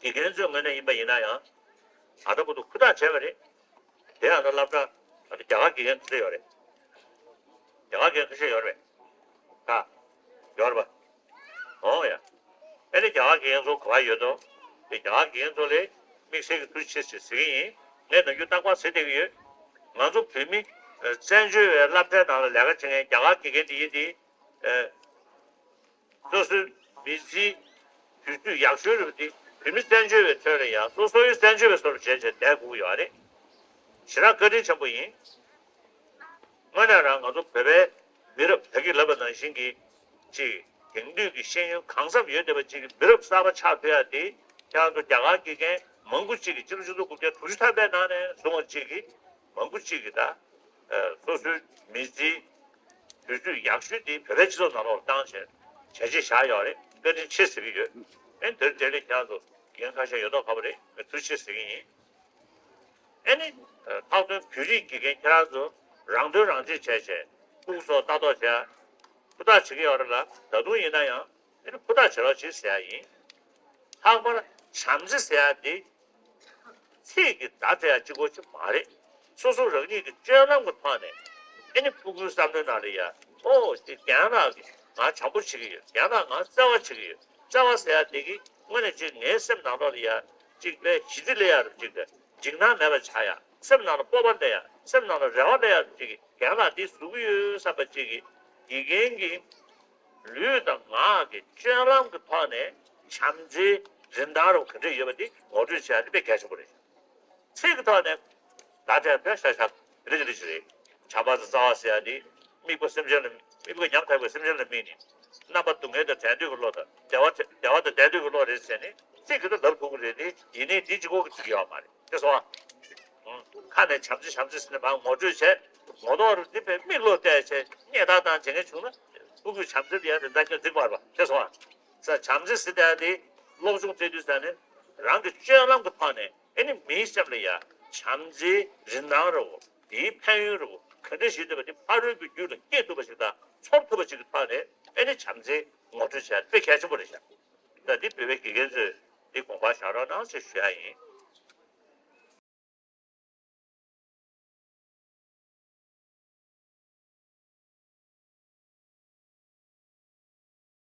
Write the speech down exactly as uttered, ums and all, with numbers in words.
དགེ་རྒན་ཚོའི་ངོས་ནས་ཡིན་པ་ཡིན་ན་ཡང་། ད་ལྟ་བར་དུ་ཧུར་ཐག་བྱས་པ་རེད། དེ་ཡང་ད་སློབ་གྲྭ་ད་ལྟ་རྒྱ་གར་དགེ་རྒན་ཁ་ཤས་ཡོད་རེད། རྒྱ་གར་དགེ་རྒན་ཁ་ཤས་ཡོད་རེད། ད་ཡོད་རེད་པ། འོ་ཡ། ཨེ་ནི་རྒྱ་གར་དགེ་རྒན་ཚོ་ག་པར་ཡོད་དོ། དེ་རྒྱ་གར་དགེ་རྒན་ཚོ་ལ་དམིགས་བསལ་གྱི་ཐུགས་རྗེ་ཆེ་ཞེས་ཟེར་གྱི་ཡིན། ངས་ནམ་རྒྱུན་རྟག་པར་ཟེར་བསྡད་ཀྱི་ཡོད། ང་ཚོ་བོད་མི་བཙན་བྱོལ་བའི་སློབ་གྲྭའི་ནང་ལ་ལས་ཀ་བྱེད་མཁན་རྒྱ་གར་དགེ་རྒན་དེ་ཡིན་དེ། སོ་སོའི་མི་ཚེའི་དུས་ཚོད་ཡག་ཤོས་རེད་པ། དེ་བོད་མི་བཙན་བྱོལ་བའི་ཁྲོད་ལ་ཡང་སོ་སོའི་བཙན་བྱོལ་བའི་བཟོ་འདྲ་བྱས་བྱས་བསྡད་དགོས་ཀྱི་ཡོད་རེད། ཞེ་དྲག་བཀའ་དྲིན་ཆེན་པོ་ཡིན། དངོས་གནས་རང་ང་ཚོ་བོད་པའི་མི་རབས་ད་གིན་ལབ་པ་ནང་བཞིན་གྱི་ཅིག་དེང་དུས་ཀྱི་ཤེས་ཡོན་གང་འཚམ་ཡོད་བསྡད་པ་ཅིག་གི་མི་རབས་གསར་པ་ཆགས་ཐུབ་ཡ་དེ་ཁྱེད་རང་ཚོ་རྒྱ་གར་དགེ་རྒན་མང་པོ་ཅིག་གིས་ཕྱི་ལོ་ཆིག་སྟོང་དགུ་བརྒྱ་དྲུག་ཅུ་ཐམ་པའི་ནང་ནས་བཟུང་བ་ཅིག་གིས་མང་པོ་ཅིག་གིས་ད་སོ་སོའི་མི་ཚེའི་དུས་ཚོད་ཡག་ཤོས་དེ་བོད་པའི་སྤྱི་ཚོགས་ནང་ལོགས་བཏང་བྱས་བྱས་རྗེས་བཞག་ཡོད་རེད། བཀའ་དྲིན་ཆེ་ཟེར་གྱི་ཡོད། ཨེ་འདིར་དེ་ལས་ཁྱེད་རང་ཚོ་དགེ་རྒན་ཁ་ཤས་ཡོད་མདོག་ཁ་པོ་རེད། ངས་ཐུགས་རྗེ་ཆེ་ཟེར་གྱི་ཡིན། ཨེ་ནི། ལྷག་དོན་བོད་རིགས་དགེ་རྒན་ཁྱེད་རང་ཚོ་རང་དོན་རང་གཅེས་བྱས་བྱས་ཕྲུ་གུ་ཚོ་ལྟ་རྟོག་བྱས། ཧུར་ཐག་བྱེད་ཀྱི་ཡོད་རེད་ལ། ད་དུང་ཡིན་ན་ཡང་ཨེ་ནི་ཧུར་ཐག་བྱེད་རོགས་བྱེད་ཟེར་ཡ་ཡིན། ལྷག་པར་བྱམས་བརྩེ་ཟེར་ཡ་འདི་ཚིག་གི་བརྡ་སྤྲད་ཡ་གཅིག་པོ་ཅིག་མ་རེད། སོ་སོ་རང་ཉིད་ཀྱི་སྤྱོད་ལམ་གྱི་ཐོག་ནས་ཨེ་ནི་ཕྲུ་གུའི་བསམ་བློའི་ནང་ལ་ཡ། ཨོ་དེ་རྒན་ལགས་ཀྱིས་ང་བྱམས་པོ་བྱེད་ཀྱི་ཡོད། རྒན་ལགས་ང་བརྩེ་བ་བྱེད་ཀྱི་ཡོད། བརྩེ་བ་ཟེར་ཡ་འདི་གི་དངོས་གནས་ཅིག་ངའི་སེམས་ནང་ལོགས་ལ་ཡ། གཅིག་པའི་ཞི་བདེ་སླེབས་ཡག་རུ་གཅིག་དང་འཇིགས་སྣང་མེད་པ་ཆགས་ཡག་སེམས་ནང་ལ་སྤོབས་པ་སླེབས་ཡག་སེམས་ནང་ལ་རེ་བ་སླེབས་ཡག་རུ་གཅིག་གི་རྒན་ལགས་འདི་བཟོ་གི་ཡོད་བསམ་པ་གཅིག་གི་དགེ་རྒན་གྱི་ལུས་དང་ངག་གི་སྤྱོད་ལམ་གྱི་ཐོག་ནས་བྱམས་བརྩེའི་རིན་ཐང་རུ་ག་འདྲ་ཡོད་པ་འདི་ངོ་སྤྲོད་བྱས་ཏེ་དཔེ་གལ་ཆེན་པོ་རེད། ཚིག་གི་ཐོག་ནས་བརྡ་སྤྲད་པའི་ཤ་ཤ་རེ་རེ་རེ་རེད། བྱམས་པ་དང་བརྩེ་བ་ཟེར་ཡ་འདི་དམིགས་པ་སེམས་ཅན་ལ་དམིགས་པ་ཉམ་ཐག་པའི་སེམས་ཅན་ལ་དམིགས་ནས། རྣམ་པ་སྡུག་བསྔལ་དང་བྲལ་འདོད་ཀྱི་བློ་དང་བདེ་བ་བདེ་བ་དང་ལྡན་འདོད་ཀྱི་བློ་རེད་ཟེར་ནས་ཚིག་གི་ད་ལབ་ཐུབ་ཀྱི་རེད་དེ། ཡིན་ནའི་དེ་གཅིག་པོ་གིས་འགྲིག་གི་ཡོད་མ་རེད། ཤེས་སོང་ཨ། ཁ་ནས་བྱམས་བརྩེ་བྱམས་བརྩེ་ཟེར་ནས་མར་ངོ་སྤྲོད་བྱས། ངོ་ཐོག་རུ་འདི་བས་མིག་བློ་གཏད་བྱས་སྙད་ཐག་བཏང་བྱེད་མཁན་བྱུང་ན། ཕྲུ་གུས་བྱམས་བརྩེ་ལ་ཡ་རིན་ཐང་ཀྱང་འཛིན་པར་བ། ཤེས་སོང་ཨ། ས་བྱམས་བརྩེ་ཟེར་ཡ་དེ་སློབ་སྦྱོང་སྤྲད་དུས་ས་ནས་རང་གི་སྤྱོད་ལམ་གྱི་ཐོག་ནས་ཨེ་ནི་མིའི་སེམས་ལ་ཡ་བྱམས་བརྩེའི་རིན་ཐང་རེད་བོ། དེའི་ཕན་ཡོན་རེད་བོ། ག་འདྲ་ཞིག་འདུག་པ་དེ་ཕ་རོལ་གྱི་རྒྱུད་ལ་སྐྱེ་ཐུབ་པ་ཞིག་དང་ཚོར་ཐུབ་པ་ཞིག་གི་ཐོག་ནས་ཨེ་ནི་བྱམས་བརྩེ་ངོ་སྤྲོད་བྱས་དཔེ་གལ་ཆེན་པོ་རེད་ཤག་ད་འདི་བོད་པའི་དགེ་རྒན་ཚོས་འདི་དགོངས་པ་བཞག་རོགས་གནང་ཞེས་ཞུ་ཡ་ཡིན།